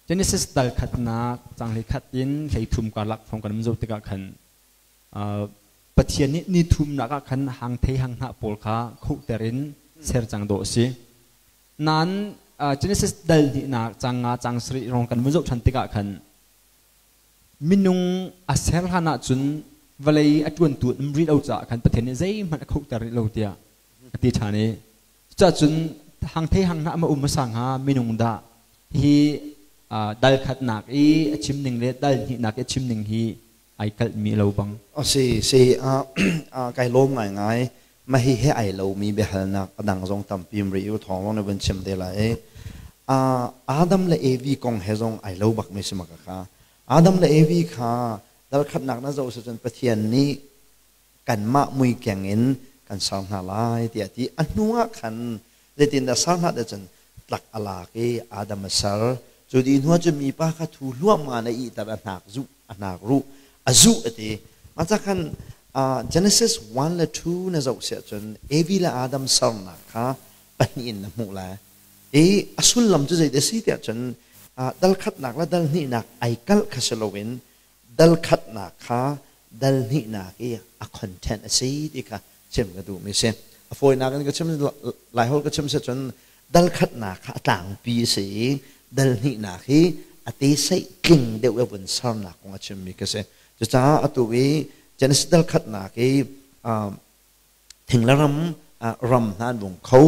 Genesis dal khatnak cang hlei khat in hlei thum karlak phong kan um zo tikah khan Pathian nih ni thumnak ah khan hang thei hang hnah pawl kha khohter in ser cang dawh a si. Nain Genesis dal hnihnak cang nga cang sarih rong kan vun zoh ṭhan tikah khan minung a ser hlan ahcun vawlei a ṭuantu an um rih lo caah khan Pathian nih zeihmanh a khohter rih lo tiah a ti ṭhan i cucun hang thei hang hnah ma um hmasa hnga minung dah hi dal khatnak i a chim ning le dal hnihnak i a chim ning hi ai kalhmi lo bang. Si si kai lawm ngaingai. Mah hi he ai lomi biahalnak a dang zong tampi um rih u thawng zong na vun chim te lai. Adam le Evi kong he zong ai lo bakmi si maka kha. Adam le Evi kha dal khatnak na zoh cun Pathian nih kanmah mui keng in kan ser hna lai tiah ti. A hnu ah khan zeitindah ser hna ti cun tlak a lak i Adam a ser. Cu dih hnu ah cun mipa kha thu hluahmah in a ihter a hnak zuh a hnak ruh a zuh a ti. Mah ca khan Genesis 1 le 2 na zoh siah cun Evi le Adam sernak kha pahnih in na hmuh lai. I a sullam cu zeidah a si tiah cun dal khatnak le dal hnihnak ai kalh kha si loin dal khatnak kha dal hnihnak i a content a si ti kha chim ka duhmi si. A fawinak in ka chim Laiholh ka chim si cun dal khatnak kha a tlangpi a si i dal hnihnak hi a te seih tling deuh i vun sernak kong a chimmi ka si. Cucaah atu i Genesis dal khatnak i thing le ram ram hna an vung kho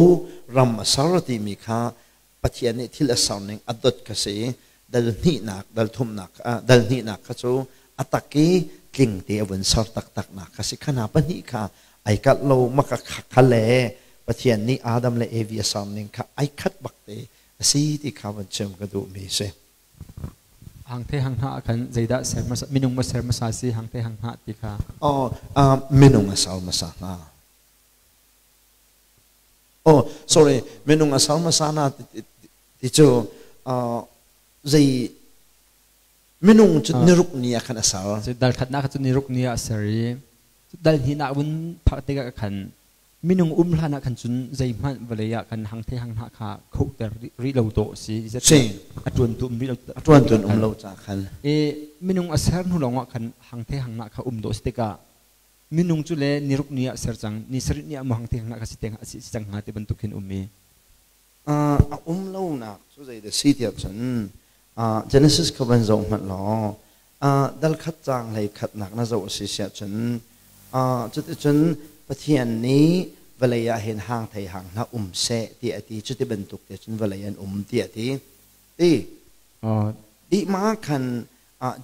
ram a ser timi kha Pathian nih thil a ser ning a dot kha si i dal hnihnak dal thumnak dal hnihnak kha cu a tak i tling te a vun ser taktak nak kha si. Kha hna pahnih kha ai kalh lo maka kha le Pathian nih Adam le Evi a ser ning kha ai khat bak te a si ti kha vun chim ka duhmi si. Hang the hang hna khan zeidah ser hmasa minung ma ser hmasa si hang the hang hna ti kha? Oh, minung a ser hmasa hna. Oh, sorry, minung a ser hmasa hna ti cu zei minung cu niruk ni ah khan a ser. Dal khatnak cu niruk ni ah a ser i dal hnihnak vun phak tikah khan minung um hlan ah khan cun zeihmanh vawlei ah kan hang the hang hna kha khohter rih lo dawh si. Si. A tuan tu um rih lo. A tuan tuan um lo ca khan. E minung a ser hnu lawng ah khan hang the hang na kha um dawh si tikah minung cu le niruk ni ah ser cang ni sarih ni ah mu hang the hang na kha si teng si cang hnga ti bantuk hin um i. A um lonak cu zei dah si tiah cun Genesis kha van zoh hmanh law dal khat caang hlei khatnak na zoh a si siah cun cuticun Pathian nih vawlei ah hin hang thei hang hna um seh tiah a ti. Cuti bantuk te cun vawlei an um tiah a ti. Ti dih ma khan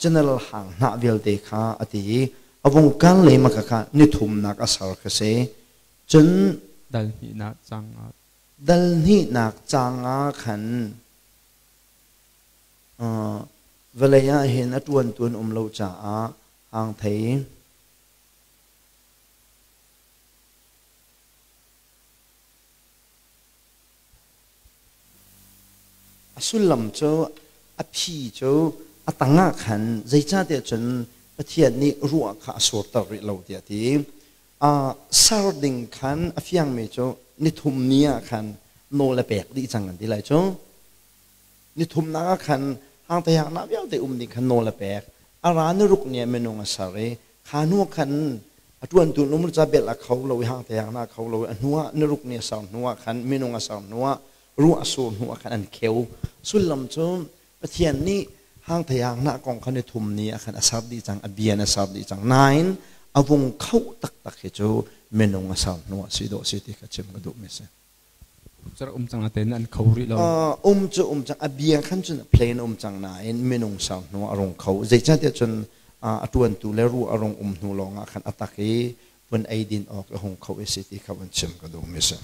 general hang hnah vialte kha a ti i a vung kal le maka kha nithumnak a ser kha si. Cun dal hnihnak caang ah dal hnihnak caang ah khan Vawlei ah hin a ṭuantu an um lo caah hang thei. A sullam cu a phi cu a tangah khan zeicahtiah cun Pathian nih ruah kha a surter rih lo tiah a ti. Ser ding khan a fiangmi cu nithum ni ah khan nawl a pek dih cang an ti lai cu. Nithumnak ah khan hangtehaknak vialte um ding khan nawl a pek. A ra ni ruk ni ah minung a ser i kha hnu ah khan a ṭuantu an um ca belh a kho lo i hangtehaknak a kho lo i a hnu ah ni ruk ni a ser hnu ah khan minung a ser hnu ah ruah a sur hnu ah khan an kheu. Sullam cu Pathian nih hangthehaknak kong kha nithum ni ah khan a ser dih cang, a bia in a ser dih cang. Nain a vung khoh taktak hi cu minung a ser hnu ah si dawh si ti kha chim ka duhmi a si. Cer um cang natein an kho rih lo. Um cu um cang a bia khan cun plain um cang nain minung ser hnu a rung kho. Zeicahtiah cun a ṭuantu le ruh a rung um hnu lawngah khan a tak i vun ei din awk a hung kho i si ti kha vun chim ka duhmi si.